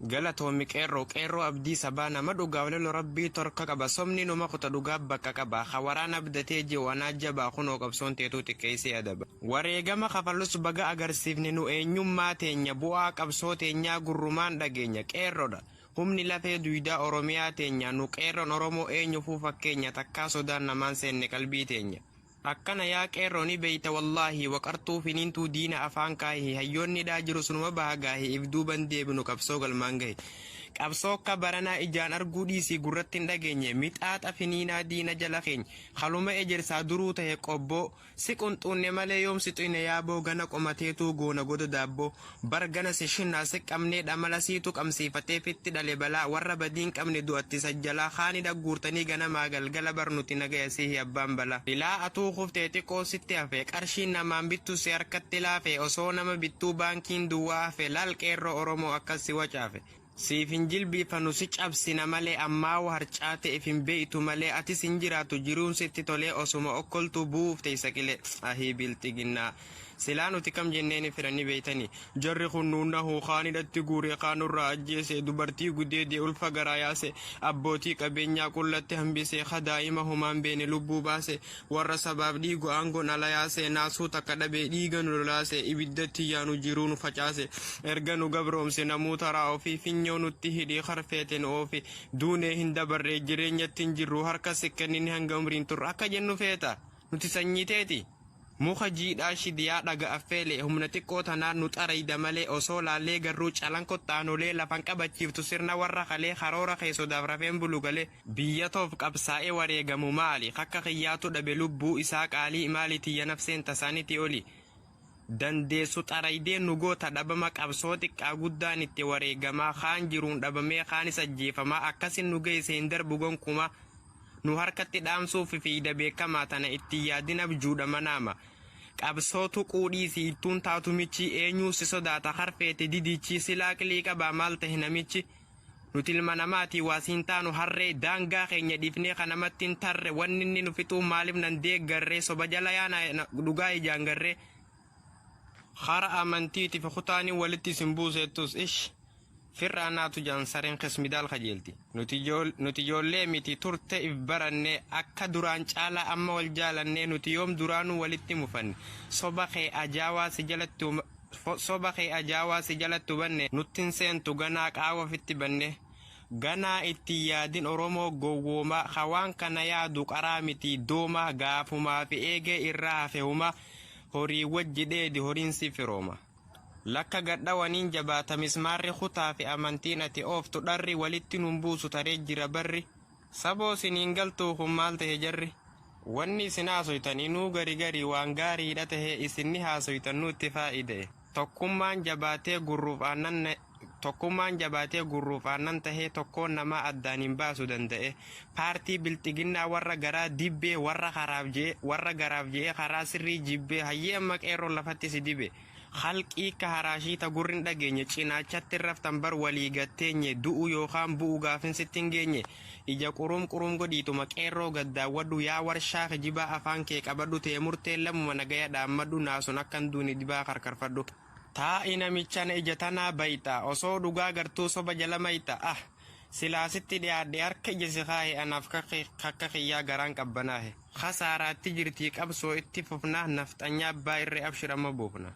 Galatoomi Qeerroo Qeerroo abdii sabaa nama dhugaaf lolu rabbii torka qaba sobni numa kuta dhugaaf bakka qaba ka waraana abdatee ji'u anaa jabaa kunoo qabsoon teetuu xiqqeessee adaba. Wareegama kafallus baga agarsiifne nu eenyummaa teenya bu'aa qabsoo teenyaa gurrumaan dhageenya Qeerroodha humni lafee duydaa Oromiyaa teenya nu Qeerroon Oromoo eenyufuu fakkeenya takkaa sodaan namaan seenne qalbii teenya. Akkana yaa qeerroo ni beeyta wallaahi waqartuu finiintuu diina afaan kaahi hayyoonni dhaa jiru sunuma baha gaahi if duuban deebinu qabsoo galmaan gahi qabsoo akka baranaa ijaan arguu dhiisii gurratti hin dhageenye mixaaxa finiinaa diina jala keenya haluma ejersaa duruu tahe qobboo si qunxuunne malee yoom si xuyne yaaboo gana qomateetuu goona goda daabboo bar gana si shinnaa si qabnee dhamala siitu qabsiifatee fitti dhale balaa warra badiin qabne du'atti sajjalaa kaani dhagguurtanii ganamaa galgala bar nuti nagaya sihi abbaan balaa. Silaa atuu kuftee xiqqoo sitti hafe qarshiin namaan bittu si harkatti laafe osoo nama bittuu baankiin duwwaa hafe laal qeerroo oromoo akkas si wacaafe. Siif hin jilbiifannu si cabsina malee ammaawu harcaate if hin beeytu malee atis hin jiraattu jiruun sitti tolee osuma okkoltuu bu'uuf teeysa qilee ahii bilxiginnaa silaa nuti kam jenneeni fedhan ni beeytanii jarri kun nuun nahuu kaan hidhatti guuree kaan nurraa ajjeese dubartii gudeede ulfa garaa yaase abbootii qabeenyaa qullatti hambise ka daa'ima homaan beene lubbuu baase warra sabaaf dhiigu aangoon ala yaase naasuu takka dhabee dhiiga nu lolaase ibiddatti yaanu jiruu nu facaase erga nu gabroomse namuu taraa ofii finyoo nutti hidhii karfeete nu oofi duunee hin dabarree jireenyatti hin jirru harka sikkenninni hanga umriin turru akka jennu feeta nuti sanyii teeti muka jiidhaa shidiyaa dhaga affeele humna xiqqoo tanaan nu xarayda malee osoo laallee garruu calanqoxxaanolee lafan qabachiiftu sirna warra kalee karoora kee sodaaf rafeen bulu galee Biyya toof qabsaa'ee wareegamu maali kakka kiyyaatu dhabe lubbuu isaa qaalii maali tiyya nafseen tasaaniti oli dandeessu xaraydee nu goota dhabama qabsoo xiqqaa guddaan itti wareegamaa kaan jiruun dhabamee kaanis ajjeefamaa akkasin nu geesse hin darbu gonkumaa nu harkatti dhaamsuuf fiiyda beekamaa tana itti yaadin abjuudha manaama qabsoo tuquu dhiisi ittuun taatu michi eenyuu si sodaata harfeete didichi silaa qilii qabaa maal tahe namichi Nuti ilma namaati waa siin taanu harree daangaa keenya dhiifnee ka namatti hin tarre wanni inni nu fixuu maaliif nan deeggarree soba jala yaana dhugaa ijaan garree Hara amantiitiif kutaanii walitti isin buuseettus ish firraa naatu jaan sareen kismidaal kajeelti. Nuti ijoollee miti turte if baranne akka duraan caalaa amma wal jaalannee nuti yoom duraanuu walitti mufanne soba kee ajaawaa si jalatti Soba kee ajaawaa si jalatti hubanne nuttin seentu ganaa qaawa ofitti banne ganaa itti hin yaadin oromoo gowwoomaa ka waan kana yaadu qaraa miti dooma gaafumaa fi eegee irraa hafe huma horii wajji dheedi horiin si firooma. Lakka gadhawaniin jabaata mismaarri kutaa fi amantiin ati ooftu dharri walitti nun buusu taree jira barri. Saboo siniin galtuu kun maal tahe jarri? Wanni isin haasoytan inuu gari gari waan gaariidha tahe isin ni haasoytan nuutti faa'ida'e. Tokkummaan jabaatee gurruuf aannan Tokkummaan jabaatee gurruuf aannan tahee tokkoon namaa addaan hin baasu danda'e. Paartii bilxiginnaa warra garaa dibbee warra karaaf je'e warra garaaf je'ee karaa sirrii jibbee hayyee amma qeerroon lafatti si dibe. Khalqii akka haraashii ta gurri hin dhageenye Cinaachatti hin raftan bar walii gad teenye Du'u yookaan bu'u gaafin sitti hin geenye Ija qurum qurum godhiituma qeerroo gad daawwadhu Yaa warshaa kijibaa afaan kee qabadhu Tee murteen lamuma nagaya dhaammadhu Naasun akka hin duune dibaa karkarfadhu Taa'i namichana ija tanaa bayxa Osoo dhugaa gartuu soba jala mayxa Ah! Silaa sitti dhiyaadhe harka ija si kaahe Anaaf kakka kiyyaa garaan qabbanaahe. Khasaaraatti jirtii qabsoo itti fufna nafxanyaa abbaa irree abshir amma buufna.